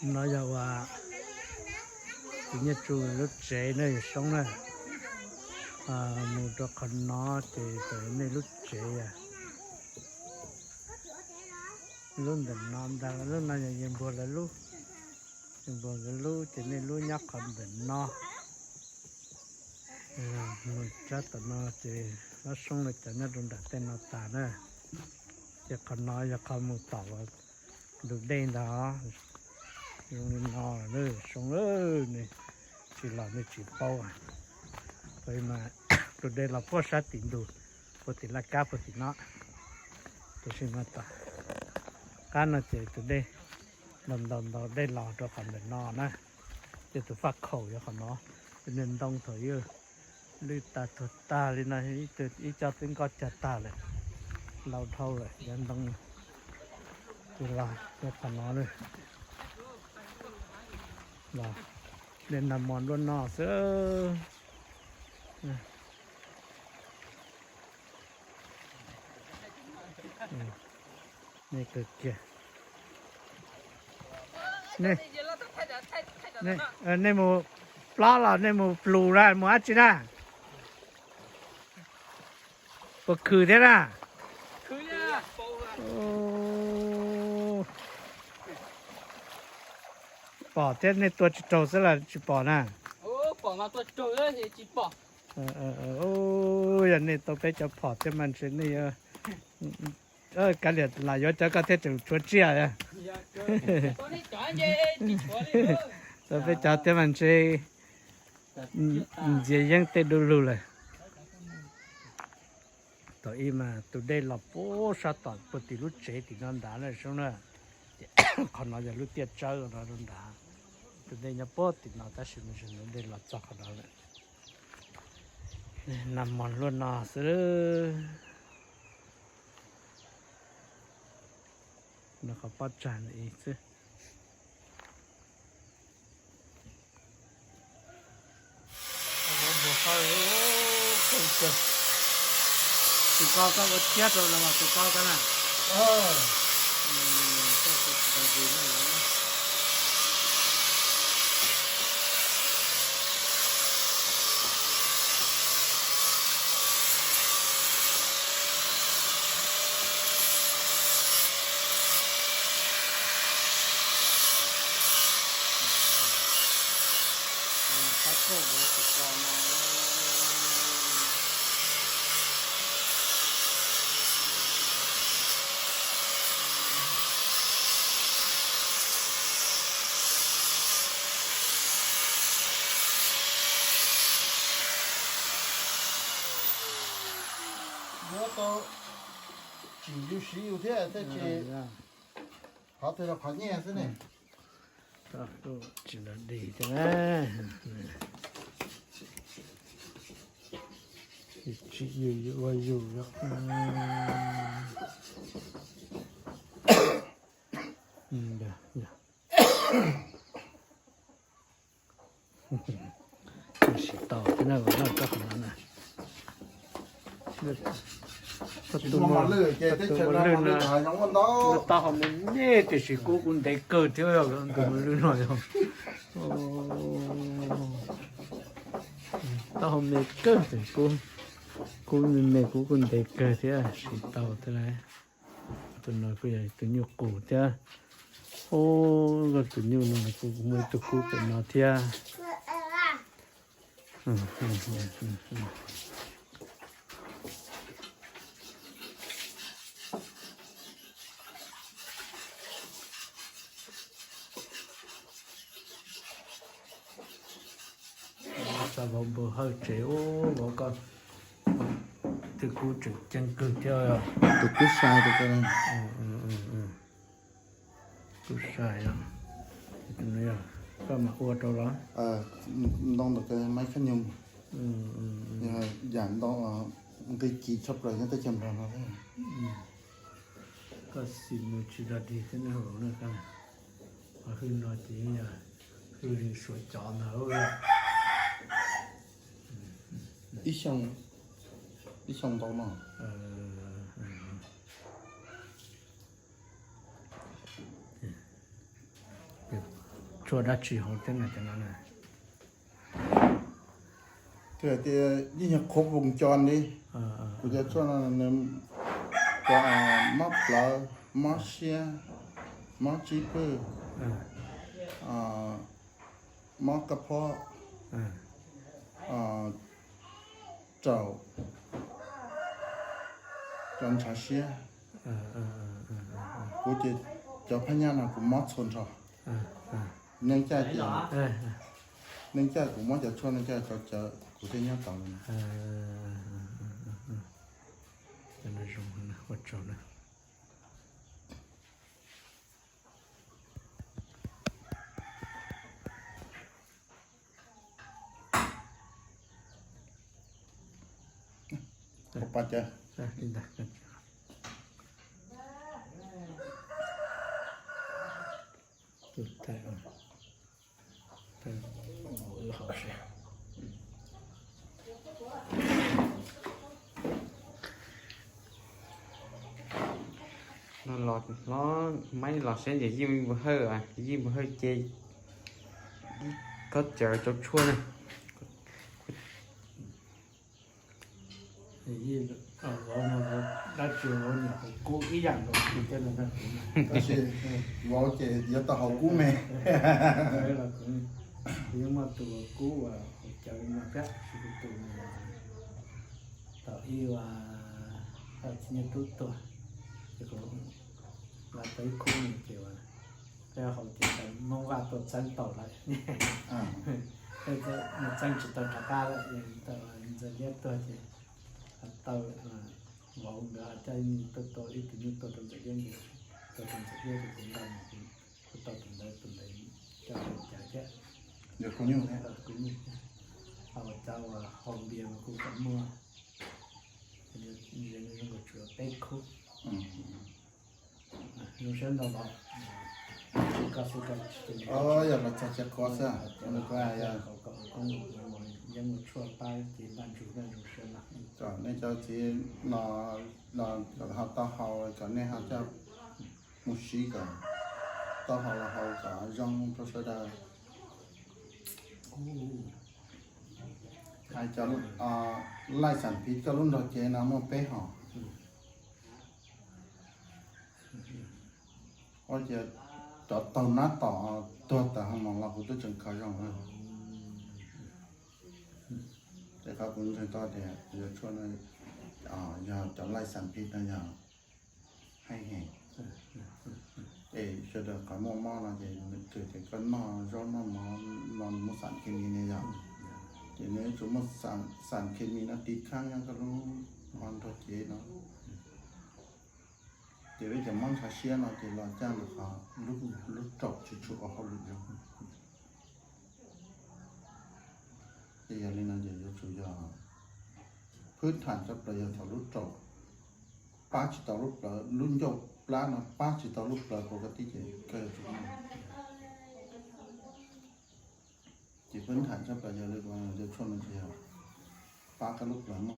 No yog uas tus Nyiaj Tsu lub tsev na, Soob na. Mus rau qhov no ces tau nej lub tsev, lub ntawm no ntag, lub no yog yawg Npuag lawv lub, yawg Npuag nkawd lub ces nej lub nyob qhov ntawm no. Mus txog tom no ces ob Soob lawv cov nyob rau nram tej no tas na. Ces qhov no yog qhov mus tom ntug dej ntag. Zoo li no, Soob, nej tsis los nej tsis paub. Mas tus dej los puag sab tim ntug, puag tim laj kab puag tim no, tab sis mas tom qab no ces tus dej ntaus ntaus ntaus dej los rau qhov ntawm no na. Ces tus faj khaum yog qhov no, tus niag ntoo thaum ub lwj tag tuag tag li no, ib co twb nkoj cag tag lawm, laus dhau lawm, yav ntoo ces los rau qhov no lawm. Los dej nag hmo nruab no xwb. Nej kawg kiag. Nej mus plob los nej mus plus na, mus dab tsi na? Puas khwv thiab na? Pom thiab, nej tua tsis raug xwb los tsis pom na? Yog nej tau peb cov phom thiab mas ntshe nej, kav liam lam yuav cov koj thiab tseem tshuav tsiaj. Tau peb cov thiab mas ntshe ntxias yeeb tej du lug lawm. Thaum ub mas tus dej los puag sab tom puag tim lub tsev tim no ntag na Soob na. Ces qhov no yog lub tiaj tsawb no rau nrad. Tus dej nyob puag tim no tab sis mas dej los txog qhov no lawm. Nag hmo luaj no xwb. Nws qhov pob tsag ntawm ib xwb. Tus ko koj ua thiab rau los tus ko koj na. Yuav tau tsim yus siv yus thiab, tej tsis qhov twg los qhov nyiaj xwb ne. Tsis los dig thiab na. Tsim yus ua yus. Siv tau thiab na, txoj qhov no na. Tus ua lwj no, taub hau me me tiam sis kub kuj ntev kawg thiab, tus ua lwj no yog taub hau me kawg tiam kub, kub me me kub kuj ntev kawg thiab, siv tau thiab lauj. Tus no kuj yog tus nyuj qus thiab. Ub, koj tus nyuj no kuj muaj ib tug kub pem no thiab. Xav vauv npawg Hawj tsev, ub, vauv koj tus kub tseem ceeb kawg thiab. Tus kub sai, tus kub sai. Koj mam ua rau los? Ntoo ntawm koj maib khab nyuj, yam ntoo nqi ci tshaj plaws nyob teb chaws Nplog no. Koj xim nws tsis dog dig thiab ne, hauv no ces yog hwj li suav cov ntag. Ib xyoo, ib xyoo ntau no. Tshuaj dab tsi hauv thiab no cov no na? Twb hais tias yeej yog qhuav voos co li. Kuv cov tshuaj no nws mob plawv, mob siab, mob tsib pwg, mob kab phob, raum, cov ntshav siab. Kuv ces cov phab nyaj no kuv mob txhua nrho. Neej caij ces, neej caij kuv muab cov tshuaj neej caij cov cawv kuv thiaj nyob tau li no. Los, los, maib los saib ces yij npua hawj, yij npua hawj ces ib kob cawv rau tshuaj na. Vauv no dab tsi vauv niam haus kub ib yam nkaus li thiab no. Tab sis vauv ces yuav tau haus kub me. Kuv yeej muaj tus kub uas haus cawv no thiab, tab sis kuv tus no thaum ib uas thaum txiv Nyiaj Tub tuag, ces kuv nqa tau ib khub no ces uas peb haus ces tau Hmoob Vaj tuaj txeeb tau lawm. Peb txeeb tsis tau rov qab lawm, Ntxawm Liab tuag ces tau, vauv nkawd coj ib tug nyuj tuaj, ib tug nyuj tuaj rau Ntxawm Liab nkawd, tuaj rau Ntxawm Liab rau kuv nqa mus, kuv tau tus ntawd, tus ntawd coj haus cawv thiab. Kuv nyuj thiab, kuv nyuj thiab. Haus cawv uas haus npias mas kuv kam muaj, zoo nkauj tsuas peb khub. Zoo siab ntau los, koj xwb koj, yog los txog tsev qhuav xwb, yeej ua tshuaj pab ces npaj ntsug npaj ntsug siab mas. Nej cov txiv no los kom ho tau haus, kom nej ho coj mus siv kom tau haus los haus kom zoo rau sawv daws. Hais cov laij xam phiv koj lub nrog cev no muaj peb hom. Ua cas cov taug nab tom tuag tas ho mus los kuv twb tseem kho zoo na. Ces qhov kuv ntseeg tau tias kuv cov tshuaj no yog cov laij xam phiv no yog heev heev. Es sawv daws qhov muaj mob no ces nws twb tias koj noj zaub noj mov no nws muaj xam khes mis ne yog. Ces nws yuav tsum muaj xam khes mis no tiv khaab nyob koj lub nrog cev no. Ces peb cov mob ntshav siab no ces los caj ntawm qhov lub raum tsis tshua ua hauj lwm zoo. Ces yog li no ces yuav tsum yog phwb tham tshaj plaws yog thaum lub raum pab tsis tau lub plawv, lub ncauj plab no pab tsis tau lub plawv pov koj tib ces koj yuav tsum. Ces phwb tham tshaj plaws yog li cov tshuaj no ces yog pab koj lub plawv muaj